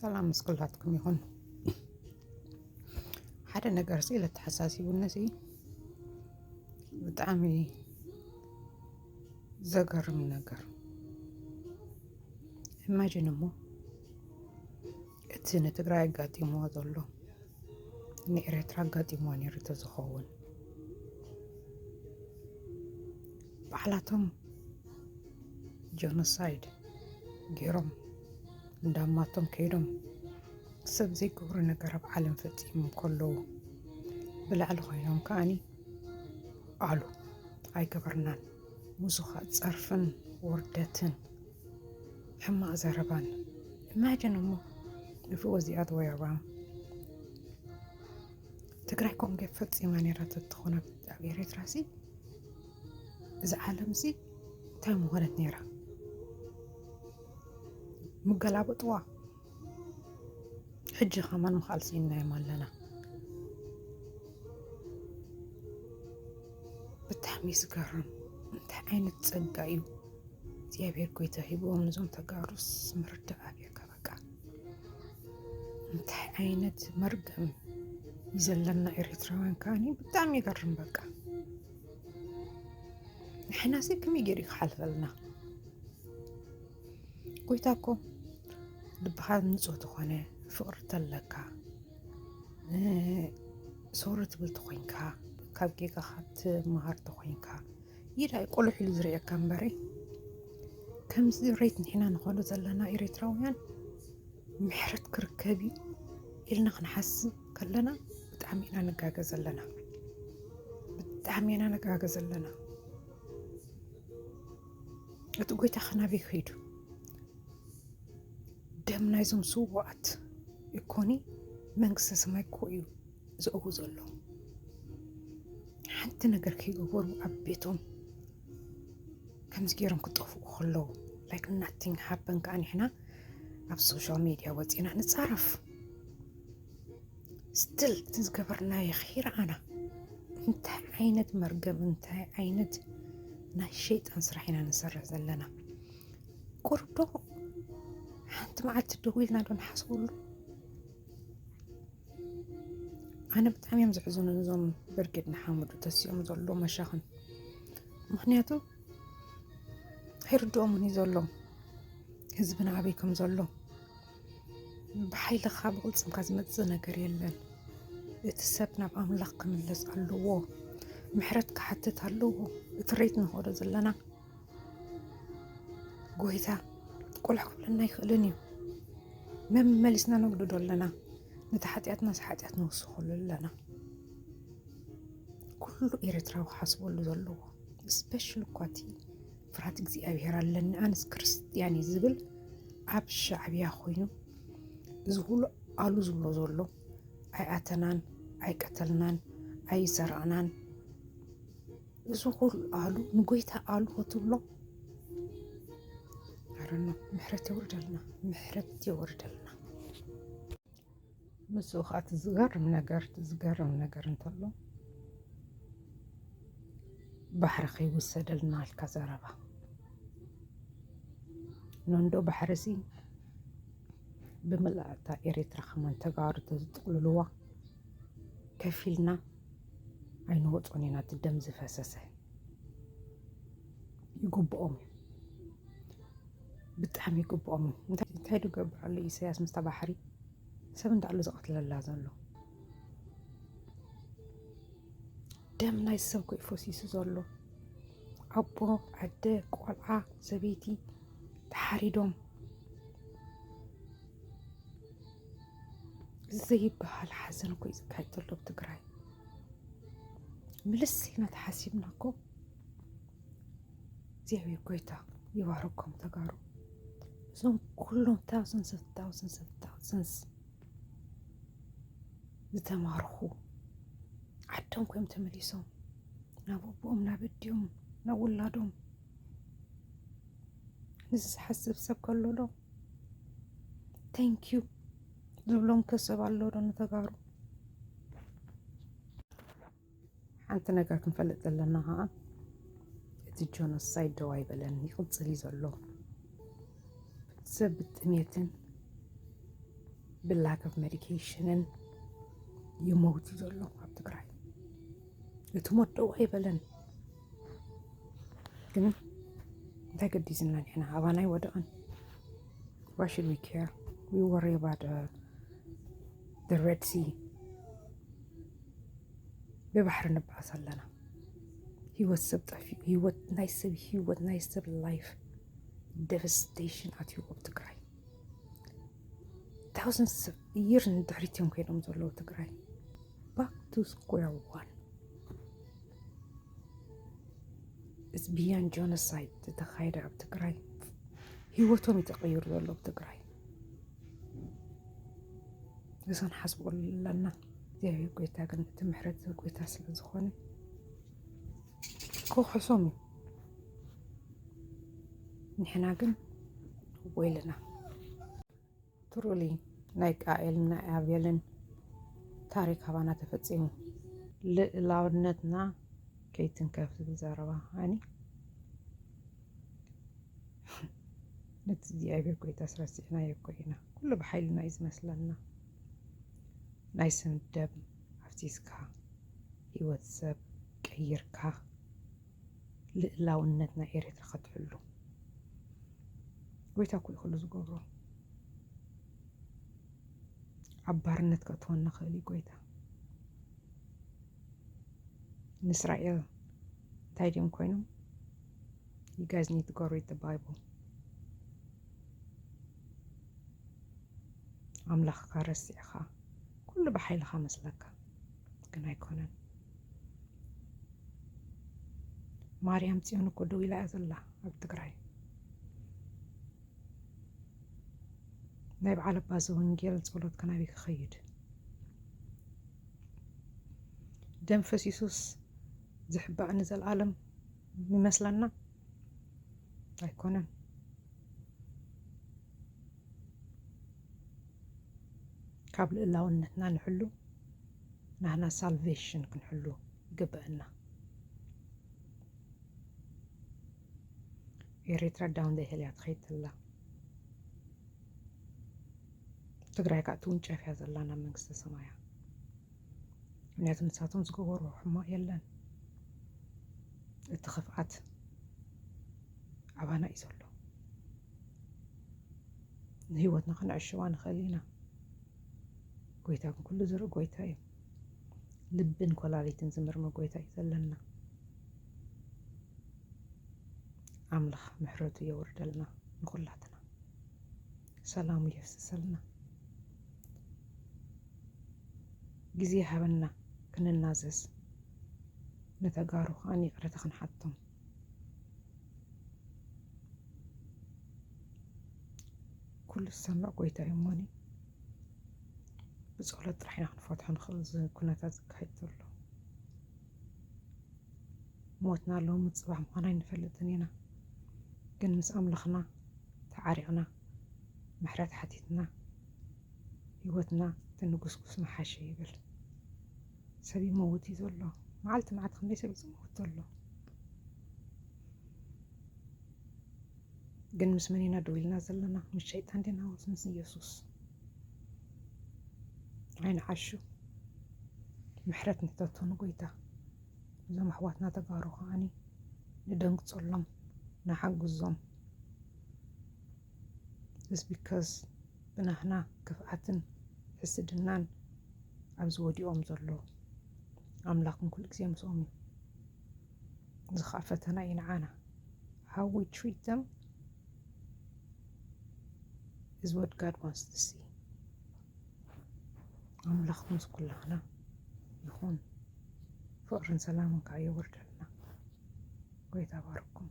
ሰላም ምስ ኩላትኩም ይኹን። ሓደ ነገር ሲ ለተሓሳሲቡኒ ሲ ብጣዕሚ ዘገርም ነገር። ኢማጂን እሞ እቲ ንትግራይ ኣጋጢምዎ ዘሎ ንኤርትራ ኣጋጢምዎ ነይሩ ተዝኸውን፣ ባዕላቶም ጀኖሳይድ ገይሮም እንዳማቶም ከይዶም ሰብ ዘይገብሩ ነገር ኣብ ዓለም ፈፂሞም ከለዉ፣ ብላዕሊ ኮይኖም ከዓኒ ኣሉ ኣይገበርናን፣ ሙሱኻ ፀርፍን ውርደትን ሕማቕ ዘረባን። ኢማጂን እሞ፣ if it was the other way around፣ ትግራይ ከምኡ ገይራ ፈፂማ ነይራ ተትኾነ ኣብ ኤርትራ ሲ፣ እዚ ዓለም ሲ እንታይ ምኾነት ነይራ? ምገላበጥዋ። ሕጂ ከማን ምኽኣል ስኢንናዮም ኣለና። ብጣዕሚ ዝገርም። እንታይ ዓይነት ፀጋ እዩ እግዚኣብሔር ጎይታ ሂብዎም ነዞም ተጋሩስ? ምርዳእ ኣብየካ በቃ። እንታይ ዓይነት መርገም እዩ ዘለና ኤርትራውያን ከዓኒ? ብጣዕሚ ይገርም በቃ። ንሕና ሲ ከመይ ገይሩ እዩ ክሓልፈልና? ጎይታ እኮ ልብኻ ንጹህ ተኾነ፣ ፍቕሪ ተለካ፣ እ፣ ሶሪ ትብል ተኾይንካ፣ ካብ ጌጋኻ ትመሃር ተኾይንካ፣ ይዳይ ቆልሕ ኢሉ ዝርእየካ እምበረይ፣ ከምዚ ሬት ንሕና ንኸዶ ዘለና ኤርትራውያን ምሕረት ክርከብ እዩ ኢልና ክንሓስብ ከለና ብጣዕሚ ኢና ንጋገ ዘለና። ብጣዕሚ ኢና ንጋገ ዘለና። እቲ ጎይታ ኸናበይ ከይዱ? ደም ናይዞም ስዉኣት እኮኒ መንግስተ ሰማይ እኮ እዩ ዘእው ዘሎ። ሓንቲ ነገር ከይገበሩ ኣብ ቤቶም ከምዚ ገይሮም ክጠፍኡ ከለዉ፣ like nothing happen፣ ከዓ ንሕና ኣብ ሶሻል ሚድያ ወፂና ንፃረፍ። ስትል እቲ ዝገበርናዮ ከይረኣና፣ እንታይ ዓይነት መርገም፣ እንታይ ዓይነት ናይ ሸይጣን ስራሕ ኢና ንሰርሕ ዘለና? ቁርዶ ሓንቲ መዓልቲ ደው ኢልና ዶ ንሓስበሉ? ኣነ ብጣዕሚ እዮም ዘሕዝኑ እዞም ብርጌድ ንሓመዱ ተሲኦም ዘሎ መሻኽን። ምኽንያቱ ኣይርድኦምን እዩ ዘሎ ህዝብና ኣበይ ከም ዘሎ። ብሓይልኻ ብቕልጽምካ ዝመጽእ ነገር የለን። እቲ ሰብ ናብ ኣምላኽ ክምለስ ኣለዎ። ምሕረት ክሓትት ኣለዎ። እቲ ሬት ንኸዶ ዘለና ጎይታ ቆልሕ ክብለና ኣይኽእልን እዩ። መመሊስና ነግድዶ ኣለና። ነቲ ሓጢኣትናስ ሓጢኣት ንውስኸሉ ኣለና። ኩሉ ኤርትራዊ ክሓስበሉ ዘለዎ፣ ስፔሻል እኳ እቲ ፍርሃት እግዚኣብሔር ኣለኒ ኣነስ ክርስትያን እየ ዝብል ኣብ ሻዕብያ ኮይኑ እዚ ኩሉ ኣሉ ዝብሎ ዘሎ ኣይኣተናን፣ ኣይቀተልናን፣ ኣይሰረቕናን፣ እዚ ኩሉ ኣሉ ንጎይታ ኣሉ ክትብሎ ኣረኖ ምሕረት የውርደልና፣ ምሕረት የውርደልና። ምስኡ ከዓ እቲ ዝገርም ነገር፣ እቲ ዝገርም ነገር እንተሎ፣ ባሕሪ ከይውሰደልና ኢልካ ዘረባ። ነንዶ ባሕሪ ሲ ብመላእታ ኤርትራ ከማን ተጋሩ ተዝጥቕልልዋ ከፊልና ኣይንወጾን ኢና። እቲ ደም ዝፈሰሰ ይግብኦም እዩ፣ ብጣዕሚ ይግብኦም እዩ። እንታይ እንታይ ዶ ገብር ኣሎ ኢሳያስ ምስታ ባሕሪ? ሰብ እንዳኣሉ ዝቐትለላ ዘሎ። ደም ናይ ሰብ ኮይ ፈሲሱ ዘሎ። ኣቦ፣ ኣደ፣ ቆልዓ፣ ሰበይቲ ተሓሪዶም። ዘይበሃል ሓዘን ኮይ ዝካየድ ዘሎ ኣብ ትግራይ። ምልስ ኢልና ተሓሲብና እኮ እግዚኣብሔር ጎይታ ይባርኮም ተጋሩ። እዞም ኩሎም thousands of thousands of thousands ዝተማርኹ ዓዶም ኮይም ተመሊሶም ናብ ኣቦኦም፣ ናብ ኣዲኦም፣ ናብ ውላዶም። ንዚ ዝሓስብ ሰብ ከሎ ዶ? Thank you ዝብሎም ከ ሰብ ኣሎ ዶ ንተጋሩ? ሓንቲ ነገር ክንፈልጥ ዘለና ከዓ፣ እቲ ጆኖሳይድ ደው ኣይበለን፣ ይቕጽል እዩ ዘሎ። ሰብ ብጥሜትን ብላክ ኦፍ ሜዲኬሽንን ይመውት እዩ ዘሎ ኣብ ትግራይ። እቲ ሞት ደው ኣይበለን። ግን እንታይ ገዲስና ንሕና? ኣባና ኣይወደቐን። Why should we care? We worry about uh, the Red Sea. ብባሕሪ ንባኣስ ኣለና። ህይወት ሰብ ጠፊኡ፣ ህይወት ናይ ሰብ፣ ህይወት ናይ ሰብ ላይፍ፣ ደቨስቴሽን ኣትዩ ኣብ ትግራይ። ታውዘንድስ ኦፍ ይርስ ንድሕሪት እዮም ከይዶም ዘለዉ ትግራይ። Back to square one. It's beyond genocide ዝተኻየደ ኣብ ትግራይ። ህይወቶም እዩ ተቐይሩ ዘሎ ኣብ ትግራይ። እዞን ሓስቦ ኣለና። እግዚኣብሔር ጎይታ ግን እቲ ምሕረት ጎይታ ስለ ዝኾነ ክውሕሶም እዩ። ንሕና ግን ወይልና። ትሩሊ ናይ ቃኤልን ናይ ኣቤልን ታሪክ ኣባና ተፈጺሙ። ልእላውነትና ከይትንከፍ ዝብል ዘረባ። ኣኒ ነቲ እግዚኣብሔር ጎይታ ስረሲዕናዮ እኮ ኢና። ኩሉ ብሓይልና እዩ ዝመስለና። ናይ ሰብ ደም ኣፍሲስካ፣ ህይወት ሰብ ቀይርካ፣ ልእላውነት ናይ ኤርትራ ከትሕሉ ጎይታ እኮ እዩ ኩሉ ዝገብሮ። ኣብ ባርነት ከእትወና ክእል እዩ ጎይታ። ንእስራኤል እንታይ ድዮም ኮይኖም? You guys need to go read the Bible. ኣምላኽካ ረሲዕኻ ኩሉ ብሓይልኻ መስለካ፣ ግን ኣይኮነን። ማርያም ጽዮን እኮ ደው ኢላ እያ ዘላ ኣብ ትግራይ። ናይ በዓል ኣባ ዘወንጌል ጸሎት ከናበይ ክኸይድ? ደም ፈሲሱስ ዝሕባእ ንዘለኣለም ይመስለና? ኣይኮነን። ካብ ልእላውነትና ንሕሉ፣ ናህና ሳልቬሽን ክንሕሉ ይግበአና። ኤርትራ ዳውን ደ ሄል እያ ትኸይድ ዘላ። ትግራይ ከዓ ትውንጨፍ እያ ዘላ ናብ መንግስተ ሰማያ። ምክንያቱ ንሳቶም ዝገበርዎ ሕማቕ የለን። እቲ ክፍኣት ኣባና እዩ ዘሎ። ንህይወትና ከነዕሽዋ ንኽእል ኢና። ጎይታ ግን ኩሉ ዝርኢ ጎይታ እዩ። ልብን ኮላሊትን ዝምርምር ጎይታ እዩ ዘለና። ኣምላኽ ምሕረቱ የውርደልና ንኹላትና። ሰላሙ የፍስሰልና። ግዜ ሃበና ክንናዘዝ፣ ንተጋሩ ከኣ ይቕረታ ክንሓቶም። ኩሉ ዝሰምዕ ጎይታ እዩ እሞኒ፣ ብጸሎት ጥራሕ ኢና ክንፈትሖ ንኽእል እዚ ኩነታት ዝካየድ ዘሎ። ሞትና ሎሚ ጽባሕ ምዃን ኣይንፈልጥን ኢና፣ ግን ምስ ኣምላኽና ተዓሪቕና ምሕረት ሓቲትና ህይወትና ትንጉስጉስ ምሓሸ ይብል። ሰብ ይመውት እዩ ዘሎ። መዓልቲ መዓልቲ ክንደይ ሰብ እዩ ዝመውት ዘሎ። ግን ምስ መን ኢና ደው ኢልና ዘለና? ምስ ሸይጣን ዲና ወይስ ምስ ኢየሱስ? ኣይንዓሹ። ምሕረት ንሕተቶ ንጎይታ። እዞም ኣሕዋትና ተጋሩ ከዓኒ ንደንግጸሎም፣ ንሓግዞም። Just because ብናህና ክፍኣትን ሕስድናን ኣብዚ ወዲቖም ዘለዉ ኣምላኽን ኩሉ ግዜ ምስኦም እዩ። እዚ ኸዓ ፈተና እዩ ንዓና። How we treat them is what God wants to see. ኣምላኽ ምስ ኩላህና ይኹን። ፍቕርን ሰላምን ከዓ የወርደልና። ጎይታ ባርኩም።